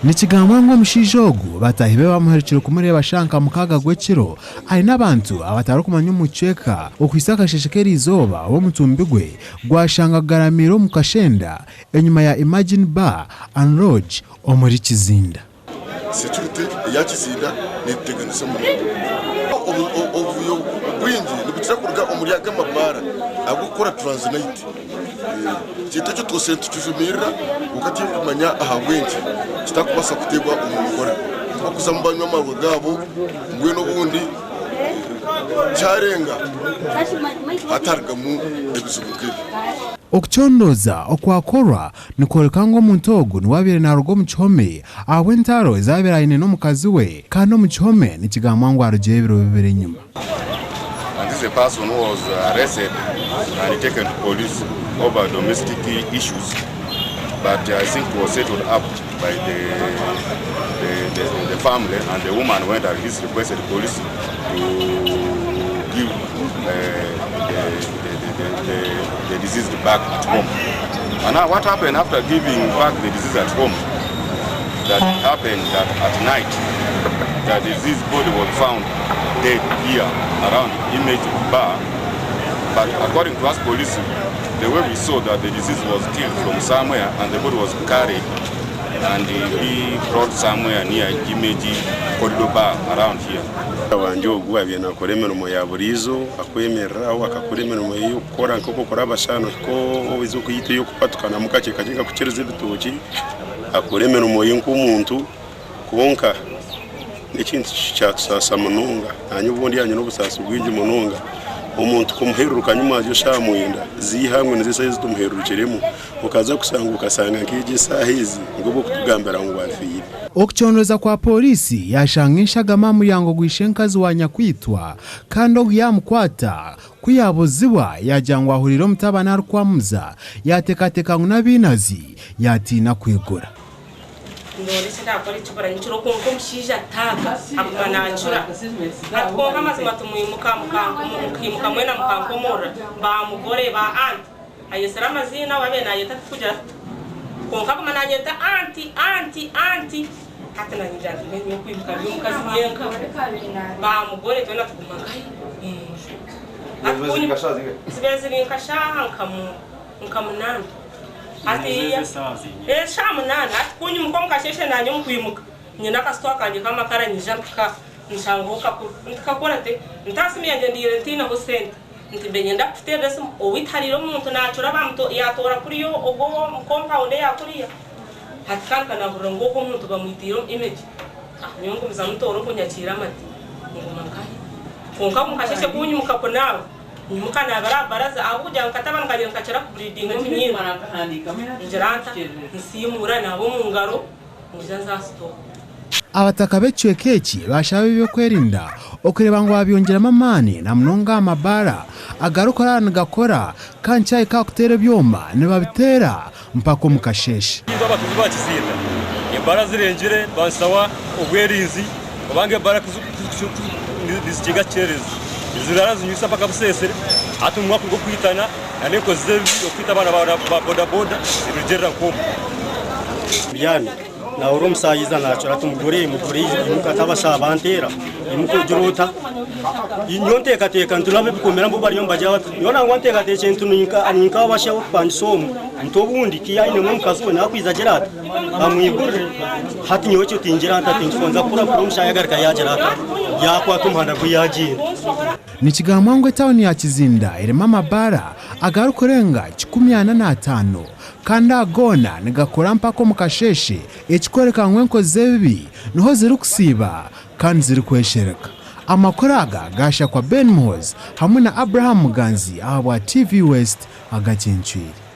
Nikigambwa ngu omushaija ogu bataahi be bamuherukire kumureeba shaaha nka mukaaga gw'ekiro aine abantu abatarikumanywa omu kicweka okuhitsya akasheeshe k'eriizooba obu omutumbi gwe gwashangwa gugaramiire omu kashenda enyima ya Imagine Bar and Lodge omuri Kizinda. Security eya Kizinda netuteganisa munonga. Obuvuyo bwingi nibukira kuruga omuri aga amabaara ag'okukora Transnight. Ekintu ekyo twose nitukijumirira kwonka titurikumanya ahabw'enki kitakubaasa kuteebwa omu nkora. Tibakuzamu banywa amaarwa gaabo mbwenu obundi kyarenga hatarugamu ebizibu nk'ebi. Okucondooza okwakorwa Nikworeka ngu omuntu ogu niwe abaire naaruga omu kihome ahabw'entaro ezi abaire aine n'omukazi we kandi omu kihome nikigambwa ngu arugireyo ebiro bibiri enyima. And this a person who was arrested and taken to police over domestic issues but I think it was settled up by the, the, the, the family and the woman went and his requested police to give uh, the, the, the, the, the deceased back at home. And now what happened after giving back the deceased at home, that happened that at night, the deceased body was found dead here around Image Bar. But according to us police, the way we saw that the deceased was killed from somewhere and the body was carried and he brought somewhere near Image Corridor Bar around here. Wangye ogu abaire nakora emirimo ya buriizo, akwemerera aho akakora emirimo ye ey'okukora nk'oku okora abashaano ohika obu okuyita ey'okupatukanamu kakye kakye nkakukiriza ebitookye, akora emirimo ye nk'omuntu kwonka n'ekintu kyatusaasa munonga. Naanye obundi nyine obusaasi bwingi munonga. Omuntu kumuhereruka nyuma shaaha mwenda z'eihangwe nizo eshaaha ezi tumuhererukiremu, okaza kushanga okashanga nk'egi eshaaha ezi nibwo barikutugambira ngu afiire. Okucondooza kwa Pooriisi yashanga enshagama aha muryango gwa ishenkazi wa nyakwitwa kandi ogu yaamukwata ku yaabuzibwa yaagira ngu ahuriire omutabani arikwamuza yaateekateeka ngu n'abainazi yaatiina kwigura. Ndoora eki ndakora ekibura nyekiro kwonka omushaija taaga aguma naacura hati kwonka amazima tumwimuka mukaimuka mwena mukankomorora ba mugore ba aunt ayesire amaziina abu abaire nayeta tikugira tuta kwonka aguma nanyeta aunty aunty aunty hati nanye ngira nti mbwenu nyowe kwimuka ndi omukazi nyenka ba mugore twena tuguma nkahi omunju hati ku zibaire ziri nka shaaha nka munana Hati eshaaha munaana hati ku nyimuka omu kasheeshe naanye omu kwimuka nyine akasitwa kangye k'amakara nyija mpika nshangaho kakuru nti kakora te nti aha simu yangye ndiire ntaineho sente nti mbe niinyenda kukuteerera esimu owaitu hariire omuntu naacura yaatoora kuriya ogwo omu kompawundi eya kuriya hati kandi ka naahurira ngu ogwo omuntu bamwitiire omu image nyowe ngumizamu ntoora okwo nyakiire amate nguma nkahe kwonka omu kasheeshe ku nyimuka kunaaba Nyimuka naabira aha baraza ahabw'okugira ngu katabani kangye nikakira kuburidinga omu nyindo. Ngira nta? Nsiimuura naaba omu ngaro nyija nza aha sitooha. Abataka b'ekicweka eki baashaba ab'ebyokwerinda okureeba ngu baabyongyeramu amaani na munonga aha mabaara agarikuraara nigakora kandi kyahika aha kuteera ebyoma nibabiteera mpaka omu kasheeshe. Itwe abatuuzi ba Kizinda ebaara zirengire nibansaba obwerinzi kubanga ebaara nizikinga kikyererezi niziraara nizinywisa mpaka buseesere hati omu mwaka gw'okwitana n'enkozi z'ebibi okwita abaana ba bodaboda nibirugiirira nk'omwo. Mbyami nahurira omushaija nacura ati mugore mugore imuka ati abashaija banteera imuka ogire ota nyowe nteekateeka nti n'abebikomera mbu bariyo nibagira bati nyowe nangwa nteekateekire nti ninka abashaija ab'okupangisa omu nti obundi ku ainemu omukazi we nakwija agire ata amwigurire hati nyowe ekyo tingira nta tinkigonza kukurabura omushaija yagaruka yagira ata yakwata omuhanda gwe yagyenda. Nikigambwa ngu etauni ya Kizinda erimu amabaara agarikurenga 145 kandi aga goona nigakora mpaka omu kasheeshe ekikworeka ngu enkozi z'ebibi niho zirikusiiba kandi zirikweshereka. Amakuru aga gaashakwa Ben Muhoozi hamwe na Abraham Muganzi ahabwa TV West agacencwire.